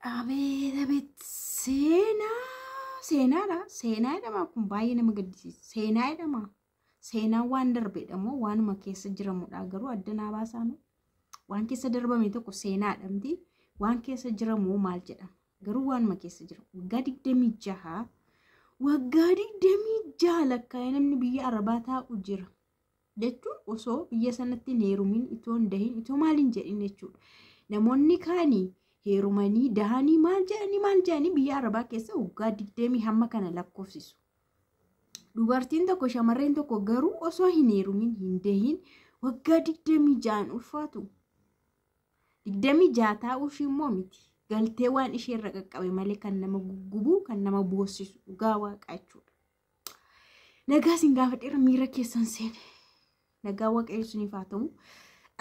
Abeet abeet, seenaa seenaadha. Seenaa jedhama kun, baay'ee nama gaddisiisa. Seenaa jedhama. Seenaan waan darbeedha moo waanuma keessa jiramudha? Garuu adda naa baasaame. Waan keessa darbame tokko seenaadha miti. Waan keessa jiramu maal jedhama? Garuu waanuma keessa jiramu. Waggaa 26, waggaa 26 lakkaa'ee namni biyya Arabaa taa'u jira. Jechuun osoo biyya sanatti hin heerumin, itoo hin dahin, itoo maal hin jedhin jechuudha. Namoonni kaanii heerumanii, dahanii, maal jedhanii maal jedhanii biyya Arabaa keessa waggaa 20 hamma kana lakkoofsisu. Dubartiin tokko, shamarreen tokko garuu osoo hin heerumin, hin dahin waggaa 26n ulfaatu. 26 taa'uu ishii immoo miti. Galtee waan ishee irra qaqqabe malee kan nama guggubu, kan nama boossisu, dhugaa waaqaa jechuudha. Nagaa isin gaafadheera, miira keessan seene. Nagaa Waaqayyo isiniif haa ta'u.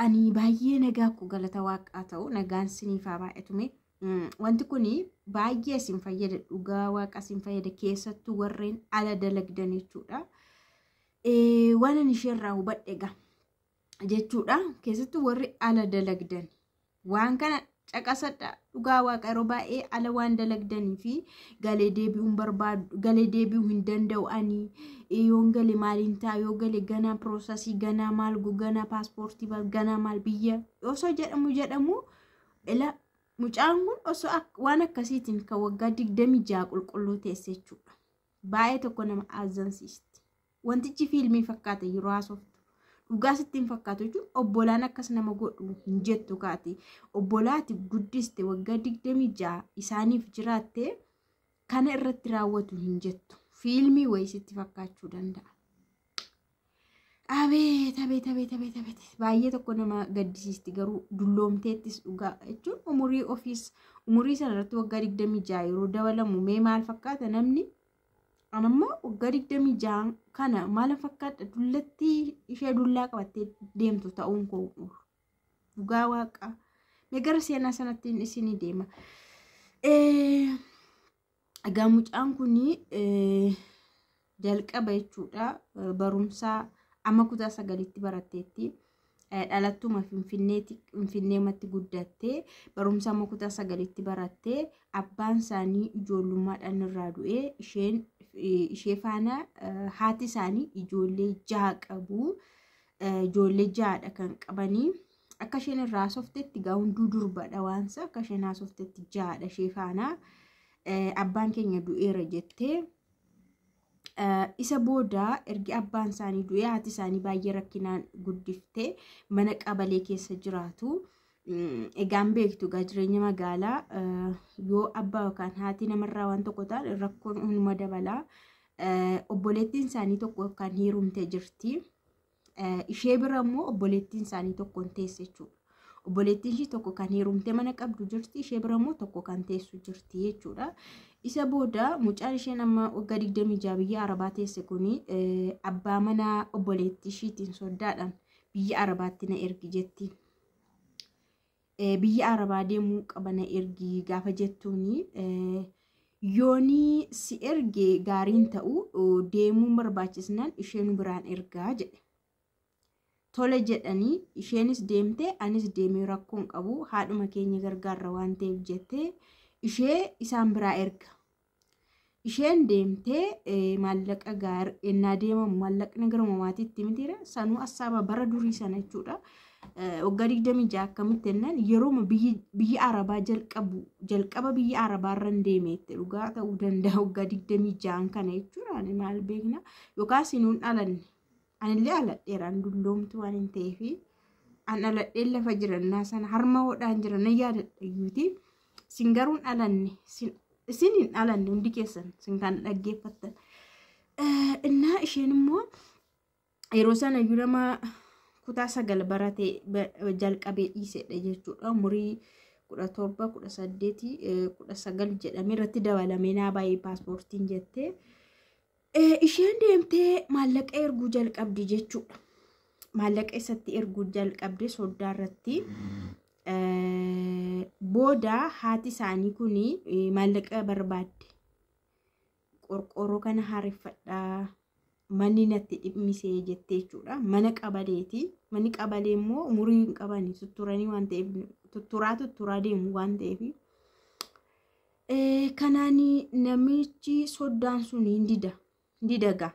Ani baay'ee nagaa koo, galata waaqaa ta'u, nagaan isiniif haa baay'atume. Wanti kun baay'ee isin fayyada, dhugaa waaqa isin fayyada, keessattuu warreen ala dalagdan jechuudha. Waan ani isheerraa hubadhe egaa jechuudha. Keessattuu warri ala dalagdan waan kana caqasadha. Dhugaa waaqa, yeroo baay'ee ala waan dalagdanii fi galee deebi'uun barbaadu, galee deebi'uu hin danda'u, ani yoon gale maaliin ta'a, yoo gale ganaa process, ganaa maal, ganaa paaspoortii, ganaa maal, biyya osoo jedhamu jedhamu ila mucaan kun osoo waan akkasiitiin kan waggaa 26 qulqulluu teesse jechuudha. Baay'ee tokko nama azzansiisti. Wantichi fiilmii fakkaata yeroo haasoftu. Dhugaa sitti hin fakkaatu jechuun obbolaan akkas nama godhu hin jettu kaati. Obbolaati guddiste, waggaa 26 isaaniif jiraatte, kana irratti raawwatu hin jettu. Fiilmii wayii sitti fakkaachuu danda'a. Abeet abeet abeet abeet abeet, baay'ee tokko nama gaddisiisti. Garuu dulloomteettis, dhugaa jechuun umurii ofiis umurii sana irratti waggaa 26 yeroo dabalamu mee maal fakkaata namni? Anammoo waggaa 26 kana maal fakkaata? Dullattii ishee dullaa qabattee deemtu ta'uun koo dhugaa waaqa. Mee gara seenaa sanatti isinii deema. Egaa mucaan kun jalqaba jechuudha barumsaa amma kutaa 9tti baratteetti. Dhalattuma Finfinneematti guddattee, barumsa amma kutaa 9tti barattee, abbaan isaanii ijoollummaadhaan irraa du'ee, isheen ishee faana haati isaanii ijoollee jaha qabu. Ijoollee jahadha kan qabanii. Akka isheen irraa haasoftetti gaa hunduu durbadha waansa, akka isheen haasoftetti jahadha ishee faana. Abbaan keenya du'eera jettee. Isa booda ergi abbaan isaanii du'ee haati isaanii baay'ee rakkinaan guddiftee mana qabalee keessa jiraatu. Egaan beektu egaa jireenya magaalaa, yoo abbaa yookaan haati namarraa waan tokko ta'an rakkoon hunduma dabalaa. Obboleettiin isaanii tokko kan heerumte jirti. Ishee bira immoo obboleettiin isaanii tokko hin teesse jechuudha. Obboleettiin ishii tokko kan heerumte mana qabdu jirti. Ishee bira immoo tokko kan teessu jirti jechuudha. Isa booda mucaan isheen amma waggaa 26 biyya Arabaa teesse kuni abbaa manaa obboleettii ishiitiin soddaadhaan biyya Arabaatti na ergi jetti. Biyya Arabaa deemuu qaba, na ergi gaafa jettuuni, yoonii si erge gaariin ta'u, deemuun barbaachisnaan ishee nu biraan ergaa jedhe. Tole jedhanii, isheenis deemtee anis deemee rakkoon qabu, haadhuma keenya gargaarra waan ta'eef jettee ishee isaan biraa erga. Isheen deemtee maallaqa ennaa deemamu maallaqni gara maatiitti mitiira sanuu assaaba bara durii sana jechuudha. Waggaa 26 akkamitti jennaan, yeroo biyya Arabaa jalqabu, jalqaba biyya Arabaa irra hin deemeette, dhugaa ta'uu danda'a waggaa 26n kana jechuudha. Ani maal beekna, yookaan sinuun dhalanne, anillee aladheeraan dulloomtu waan hin ta'eefi an aladheen lafa jirannaa sana harma hodhaan jira na yaadadha iyyuuti. Sin garuu hin dhalanne, isin hin dhalanne, hundi keessan sin kan dhaggeeffattan. Innaa isheen immoo yeroo sana iyyuu nama kutaa 9 barate jalqabee dhiisedha jechuudha. Umurii 17, 18, 19 jedhamee irratti dabalamee naa baay'ee paaspoortiin jettee. Isheen deemtee maallaqa erguu jalqabdi jechuudha. Maallaqa isatti erguu jalqabde soddaa irratti. Booda haati isaanii kun maallaqa barbaadde. Qorqoorroo kana haareffadhaa, manni natti dhimmisee jettee jechuudha. Mana qabaleeti. Manni qabalee immoo umurii hin qabani, tutturanii waan ta'eef, tutturaa tutturaa deemu waan ta'eef. Kanaan namichi soddaan sun hin dida. Didagaa.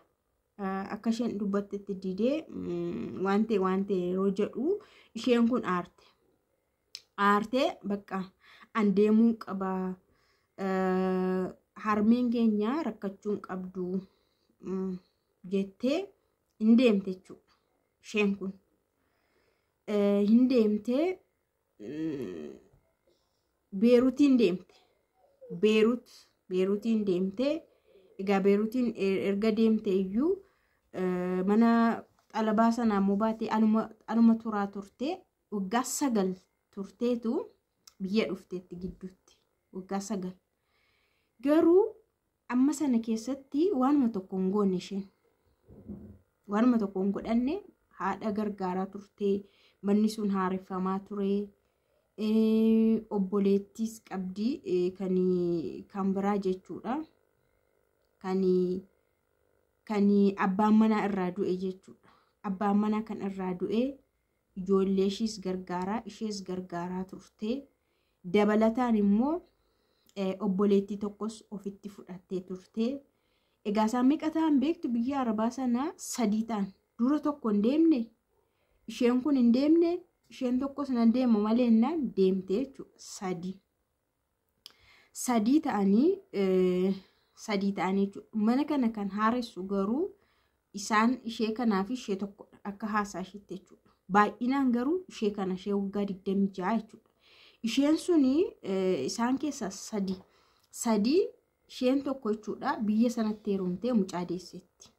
Akka isheen dubbattetti didee waan ta'e waan ta'e yeroo jedhu isheen kun aarte. Aartee bakka an deemuu qaba. Harmeen keenya rakkachuu hin qabdu jettee hin deemte jechuudha. Isheen kun hin deemtee, Beeruutiin deemte. Beeruutiin deemtee, egaa Beeruutiin erga deemte iyyuu mana xalabaa sanaa immoo baatee aluma turaa turte. Waggaa 9 turteetu biyya dhufteetti gidduutti waggaa 9. Garuu amma sana keessatti waanuma tokko hin goone isheen. Waanuma tokko hin godhanne. Haadha gargaaraa turte, manni sun haareffamaa ture. Obboleettiis qabdi kan biraa jechuudha. Kan abbaan manaa irraa du'e jechuudha. Abbaan manaa kan irraa du'e ijoollee ishiis gargaaraa, ishees gargaaraa turte. Dabalataan immoo obboleettii tokkos ofitti fudhattee turte. Egaa isaan meeqa ta'an beektu? Biyya Arabaa sanaa sadii ta'an. Dura tokko hin deemne, isheen kun hin deemne, isheen tokkos nan deema malee jennaan deemte jechuudha. Sadii. Sadii ta'anii, sadii ta'anii jechuudha. Mana kana kan haaressu garuu isaan ishee kanaa fi ishee tokkodha akka haasaa isheetti jechuudha. Baay'inaan garuu ishee kana, ishee waggaa 26 jechuudha. Isheen suni isaan keessaa sadii. Sadii isheen tokko jechuudha, biyya sanatti heerumtee mucaa deesseetti.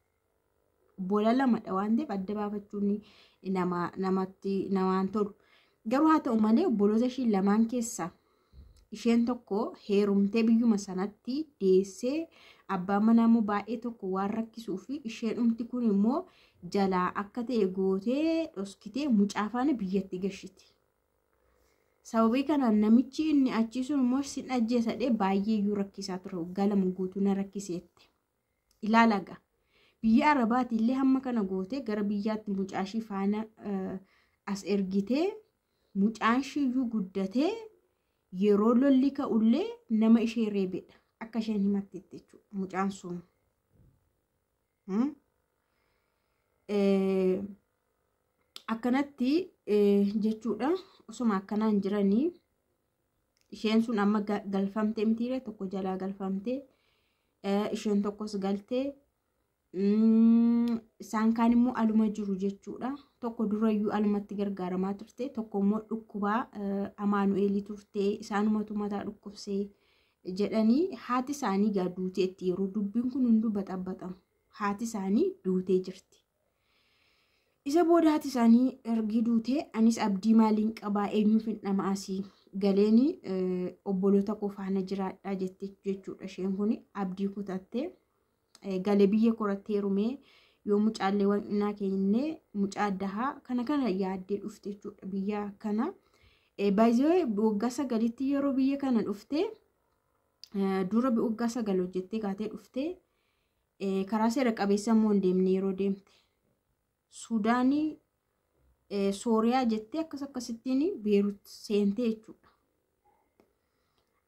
Obbola lamadha waan ta'eef adda baafachuun nama namatti namaan tolu. Garuu haa ta'u malee obboloota ishii lamaan keessaa isheen tokko heerumtee biyyuma sanatti deessee, abbaan manaa immoo baay'ee tokko waan rakkisuu fi isheen dhumti kun immoo jalaa akka ta'e gootee dhoskitee mucaa faana biyyatti gashiti. Sababii kanaan namichi inni achii sun immoo sin ajjeesadhee baay'ee iyyuu rakkisaa ture, waggaa 2 guutuu na rakkiseetti. Ilaala gaa. Biyya Arabaati illee hamma kana gootee gara biyyaatti mucaa ishii faana as ergitee, mucaan ishiiyyuu guddatee yeroo lolli ka'ullee nama ishee reebedha. Akka isheen himattetti jechuudha mucaan sun. Akkanatti jechuudha, osuma akkanaan jiranii isheen sun amma galfamtee mitiire, tokko jalaa galfamtee, isheen tokkos galtee, isaan kaan immoo aluma jiru jechuudha. Tokko durayyuu alumatti gargaaramaa turte, tokko immoo dhukkubaa Amaanu'eelii turte, isaanumatu mataa dhukkubsee jedhanii. Haati isaanii gaa duuteetti, yeroo dubbiin kun hunduu baxabaxamu haati isaanii duutee jirti. Isa booda haati isaanii ergi duutee, anis abdii maaliin qabaa, eenyuuf hin dhama, asii galeeni obboloota koo faana jiraadhaa jette jechuudha. Isheen kun abdii kutattee galee biyya korattee heerumee yoo mucaallee waan kennee mucaa dahaa kana kana yaaddee dhufte jechuudha biyya kana. Baay'ee waggaa 9tti yeroo biyya kana dhufte, dura waggaa 9 hojjettee kaatee dhufte, karaa seera qabeessa immoo hin deemne. Yeroo deemte Suudaanii, Sooriyaa jettee akkas akkasittiin Beerut seentee jechuudha.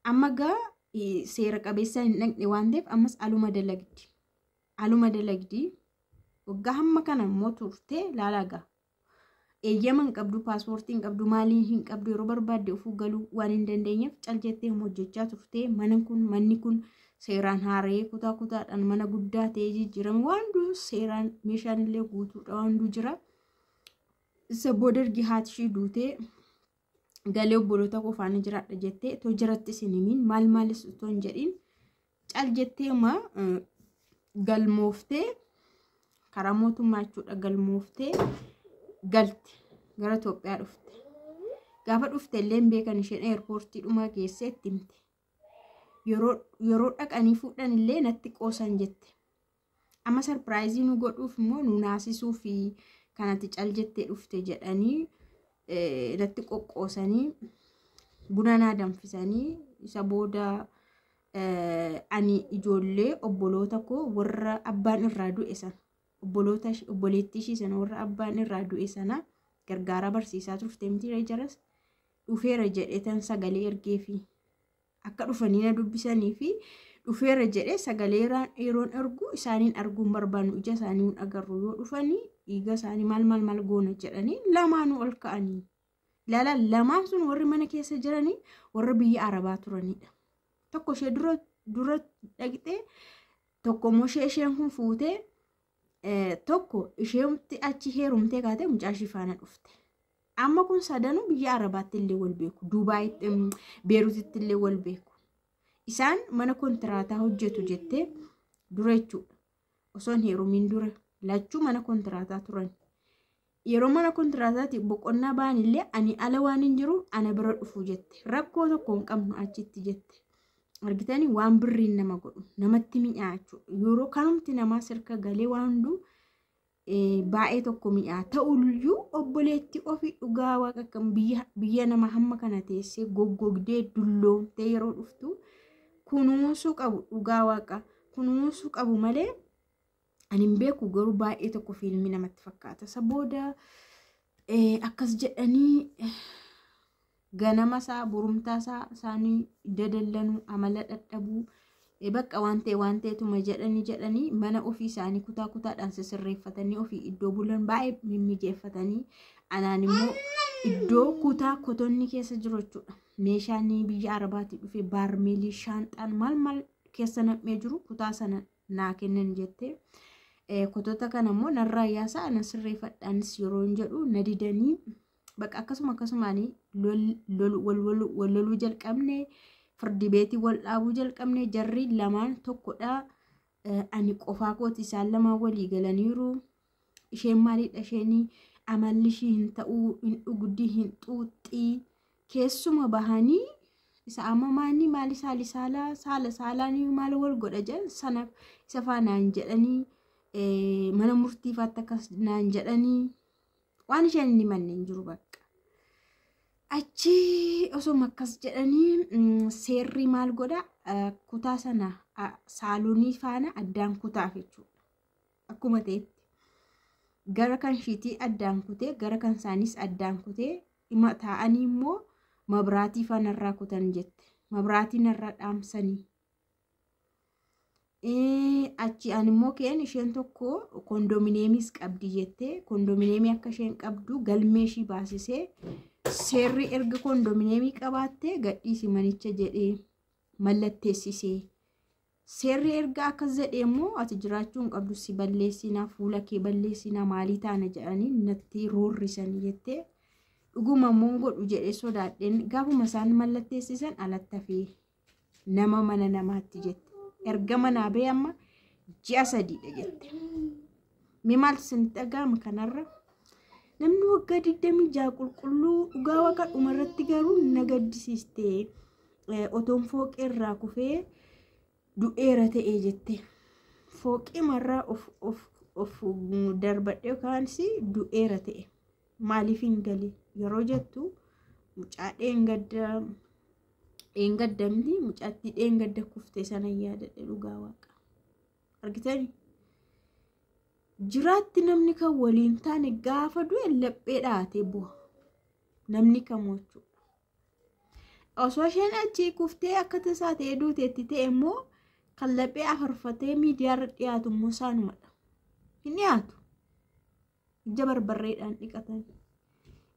Amma gaa seera qabeessa hin dhaqne waan ta'eef ammas aluma dalagdi. Aluma dalagdi. Waggaa hamma kana immoo turtee laalaa gaa. Eeyyama hin qabdu, paaspoortii hin qabdu, maalii hin qabdu, yeroo barbaadde ofuu galuu waan hin dandeenyeef cal jettee hojjechaa turtee, manni kun seeraan haara'ee kutaa kutaadhaan mana guddaa ta'ee jijjiirame, waan hunduu seeraan, meeshaan illee guutuudha, waan hunduu jira. Isa booda ergi haati ishii duutee galee obboloota koo faana jiraadha jettee, otoo jiratti isin himiin, maal maalis otoo hin jedhiin, cal jettee ma galmooftee karaa mootummaa jechuudha, galmooftee galte, gara Itoophiyaa dhufte. Gaafa dhufte illee hin beekan, isheen eerpoortii dhumaa geessee itti himte. Yeroo dhaqanii fuudhan illee natti qoosan jette. Amma surprise nu godhuuf immoo nu naasisuu fi kanatti cal jettee dhufte jedhanii natti qoqqoosanii, buna naa danfisanii. Isa booda ani ijoollee obboloota koo warra abbaan irraa du'e sana, obboloota obboleettii ishii sana warra abbaan irraa du'e sana gargaaraa barsiisaa turte miti, jaras dhufeera jedhetan sagalee ergeefi. Akka dhufanii na dubbisanii fi dhufeera jedhee sagalee yeroon ergu isaaniin arguun barbaannu, ija isaanii hin agarru, yoo dhufanii dhiiga isaanii maal maal maal goona jedhanii lamaanuu ol ka'anii. Ilaala, lamaan sun warri mana keessa jiranii warra biyya Arabaa turanidha. Tokko ishee dura dura dhaqxee, tokko immoo isheen kun fuutee, tokko isheetti achi heerumtee kaatee mucaa ishii faana dhufte. Amma kun sadanuu biyya Arabaatti illee wal beeku. Dubaayitti, Beerutitti illee wal beeku. Isaan mana kontiraataa hojjetu jettee dura jechuudha. Osoo hin heerumiin dura lachuu mana kontiraataa turan. Yeroo mana kontiraataatti boqonnaa ba'an illee ani ala waan hin jiru ana bira dhufu jette. Rakkoo tokko hin qabnu achitti jette. Argitanii, waan birriin nama godhu namatti mi'aa jechuudha. Yeroo kanumti namaa sirka galee waan hunduu baay'ee tokko mi'aa ta'uyyuu, obboleetti ofii dhugaa waaqa kan biyya nama hamma kana teessee goggogdee dulloomtee yeroo dhuftu kunuunsuu qabu, dhugaa waaqa kunuunsuu qabu malee ani hin beeku, garuu baay'ee tokko fiilmii namatti fakkaata. Isa booda akkas jedhanii ganama isaa borumtaa isaa isaanii dadallanuu, amala dhadhabuu, bakka waan ta'e waan ta'etuma jedhanii jedhanii mana ofii isaanii kutaa kutaadhaan sisirreeffatanii ofii iddoo bulan baay'ee mimmijeeffatanii, anaan immoo iddoo kutaa kotonni keessa jiru jechuudha. Meeshaan biyya Arabaatii dhufe baarmeelii, shaanxaan maal maal keessa nam'ee jiru kutaa sana naa kennan jettee. Kotota kana immoo narraa yaasaa, ana sirreeffadhaanis yeroo hin jedhu na didanii, bakka akkasuma akkasumaanii wal loluu jalqabne, firdi beetii wal dhaabuu jalqabne. Jarri lamaan tokkodha. Ani qofaa kooti, isaan lamaan walii galaniiru. Isheen maalidha, isheen amalli ishii hin ta'uu, hin dhugdii, hin xuuxxii, keessuma bahanii isa amma maanni maali saali saala saala saalaanii maal wal godha jedhan sana isa faanaan jedhanii mana murtiifaatti akkas naan jedhanii, waan isheen hin himanne hin jiru bakka. Achi osoma akkas jedhanii seerri maal godha, kutaa sana saalonii faana addaan kutaaf jechuudha. Akkuma ta'etti gara kan shiitii addaan kutee, gara kan isaanis addaan kutee taa'anii immoo mabraatii faanarraa kutan jette. Mabraatii narraa dhaamsanii. Achi ani immoo keen isheen tokko kondominiyeemiis qabdi jettee, kondominiyeemii akka isheen qabdu galmee ishii baasisee, seerri erga kondominiyeemii qabaattee gadhiisi manicha jedhee mallatteessisee. Seerri erga akkas jedhee immoo ati jiraachuu hin qabdu, si balleessinaa, fuula kee balleessinaa, maalii taana jedhanii natti roorrisanii jettee. Dhuguma immoo godhu jedhee sodaadheen gaafuma isaan mallatteessisan alatti hafee nama mana namaatti jette. Erga manaa ba'e amma ji'a 3dha jette. Mee maaltu isinitti dhaga'ama kanarra? Namni waggaa 26 qulqulluu, dhugaa waaqa dhumarratti garuu na gaddisiiste, otoon fooqee irraa kufee du'eera ta'ee jette. Fooqee marraa of darbadhee yookaanis du'eera ta'e. Maaliif hin galee yeroo jettu mucaa dheengadda dheengaddamti, mucaattii dheengadda kuftee sana yaadadhe, dhugaa waaqa. Argitanii? Jiraatti namni kan waliin taane gaafa du'e laphee dhaatee bu'a. Namni kamuu jechuudha. Osoo isheen achii kuftee akka tasaa ta'ee duuteetti ta'e immoo kan laphee afarfatee miidiyaarra dhiyaatu immoo isaanumadha. Hin dhiyaatu. Ija barbarreedhaan dhiqatan.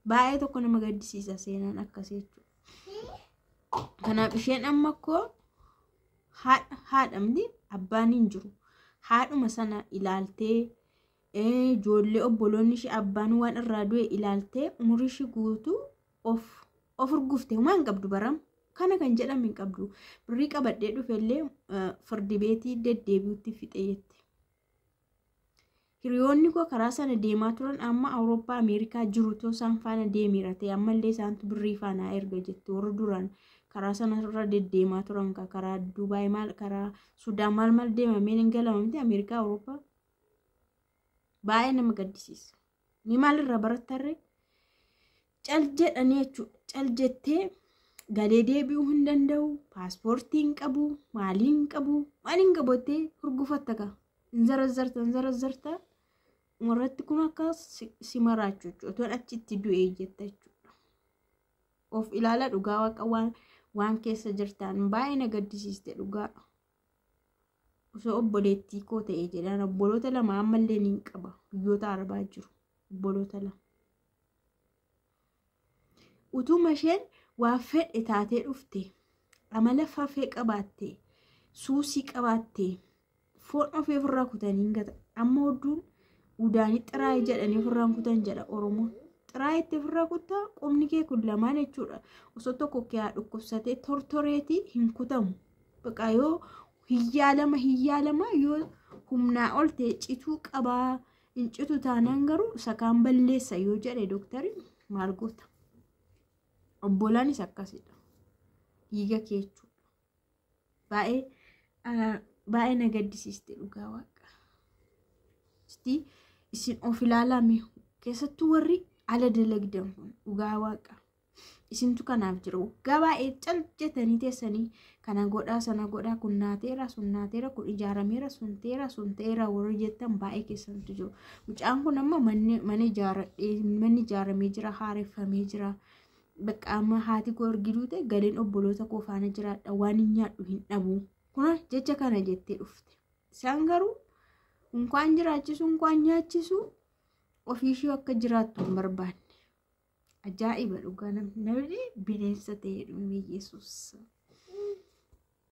Baay'ee tokko nama gaddisiisa seenaan akkasii jechuudha. Kanaaf isheen amma koo haadhamni abbaan hin jiru. Haadhuma sana ilaaltee, ijoollee obboloonni ishee abbaan waan irraa du'e ilaaltee, umurii ishee guutuu of urgufte, homaa hin qabdu baram. Kana kan jedhamu hin qabdu. Birrii qabadhee dhufellee firdi beetii deddeebi'utti fixe jette. Hiriyoonni koo karaa sana deemaa turan amma Awurooppaa, Ameerikaa jiru, too isaan faana deemeera ta'e ammallee isaantu birrii faanaa erga jette. Warra duraan karaa sana irra deddeemaa turan, karaa Dubaay maal, karaa Sudaan maal maal deemamee hin galama miti Ameerikaa, Awurooppaa. Baay'ee nama gaddisiisa. Ni maalirraa barattarree? Cal jedhanii jechuudha. Cal jettee galee deebi'uu hin danda'u. Paaspoortii hin qabu. Maalii hin qabu. Maal hin qabu jettee hurgufatta kaa. Hin zarazzarta, hin zarazzarta. Umarratti kun akka si maraachuu jechuudha. Otoon achitti du'ee jetta jechuudha. Of ilaala, dhugaa waaqa waan Waan keessa jirtan baay'ee na gaddisiiste dhugaa. Osoo obboleettii koo ta'e jedhaan, obboloota lama ammallee niin qaba, biyyoota arabaa jiru obboloota lama. Utuma isheen waa fedhe taatee dhufte, amala fafee qabaatte, suusii qabaatte, foon ofii ofirraa kutanii hin gata. Amma oduun udaanii xiraayii jedhanii ofirraa kutan jedha Oromoon. Xiraayitti ofirraa kuttaa qubni kee kun lamaan jechuudha. Osoo tokko kee dhukkubsatee tortoreetii hin kutamu. Baqa yoo hiyyaalama hiyyaalama yoo humnaa ol ta'e cituu qabaa, hin citu taanaan garuu isa kaan balleessa yoo jedhe dooktari, maal goota? Obbolaanis akkasidha. Dhiiga kee jechuudha. Baay'ee baay'ee na gaddisiiste dhugaa waaqa. Isin of ilaalame, keessattuu warri ala dalagdan kun, dhugaa waaqa. Isintu kanaaf jira. Waggaa baay'ee cal jettanii teessanii kana godhaa, sana godhaa, kun naateera, sun naateera, kun ijaarameera, sun ta'eera, sun ta'eera warri jettan baay'ee keessantu jiru. Mucaan kun amma mana ijaaradhee, manni ijaaramee jira, haareffamee jira. Bakka amma haati koo ergiduu ta'e galeen obboloota koo faana jiraadha, waan hin nyaadhu hin dhabu. Kuna jecha kana jettee dhufte. Isaan garuu unkaan jiraachisu, unkaan nyaachisu, ofiishii akka jiraattu hin barbaanne. Ajaa'iba dhugaa, namni bineensa ta'ee dhume Yesuus.